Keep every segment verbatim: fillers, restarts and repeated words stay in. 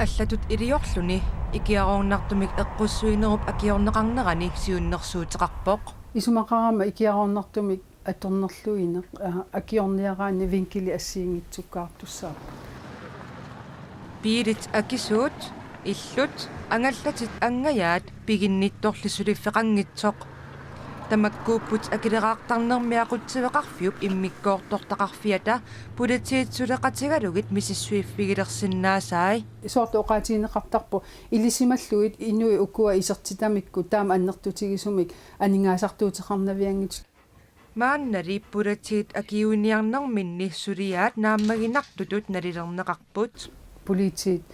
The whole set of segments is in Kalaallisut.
Allatut iliorluni ikiaroornartumik eqqussuinerup akiorneqarnerani siunnersuuteqarpoq. Isumaqarama ikiaroornartumik atornerluineq, aa, akiorniaraanni vinkili assigiinngitsukkaartussaapput. Biilit akisuut, illut, angallatit angajaat piginnittorli suliffeqanngitsoq. Tamakkuupput Akileraartarnermi Aqutsisoqarfiup immikkoortortaqarfiata politiit suleqatigalugit misissuiffigilersinnaasai. Soorlu oqaatigineqartarpoq ilisimallugit inuit ukua isertitamikku taama annertutigisumik aningaasartuuteqarnavianngitsut. Maannali politiit akiuiniarnerminni suliaat naammaginartutut nalilerneqarput. Politiit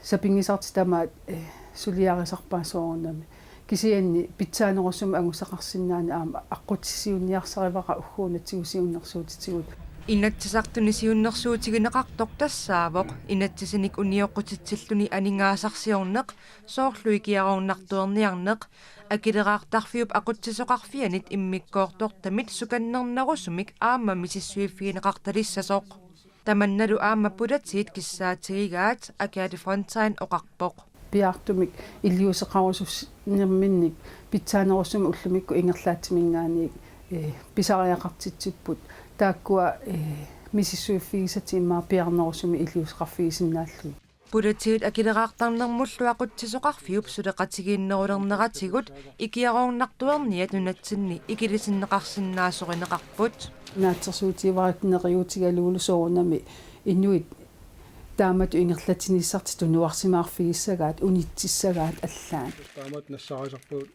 sapinngisartik tamaat, eh, suliarisarpaat soorunami. Kisianni pitsaanerusumik angusaqarsinnaaneq aamma aqqutissiuunniarsarivara ugguuna tigusiunnersuutitigut. Inatsisartuni siunnersuutigineqartoq tassaavoq inatsisinik unioqqutitsilluni aningaasarsiorneq, soorlu ikiaroornartuerniarneq, Akileraartarfiup Aqutsisoqarfianit immikkoortortamit sukannernerusumik aamma misissuiffigineqartalissasoq. Tamannalu aamma politiit kissaatigigaat, Agathe Fontain oqarpoq. Piaartumik iliuuseqarususnerminnik pitsaanerusumik ullumikkut ingerlaatsiminngaanniit, eh, pisariaqartitsipput. Taakkua, eh, misissuiffigisatik immaqa piaarnerusumik iliuuseqarfigisinnaallugit. Politiit Akileraartarnermullu Aqutsisoqarfiup suleqatigiinnerulerneratigut ikiaroornartuerniat nunatsinni ikilisinneqarsinnaasorineqarput. Naatsorsuutigivarit neriuutigalugulu soorunami inuit taamatut ingerlatinissartik tunuarsimaarfigissagaat, unitsissagaat allaat. Taamatut nassarisarpagut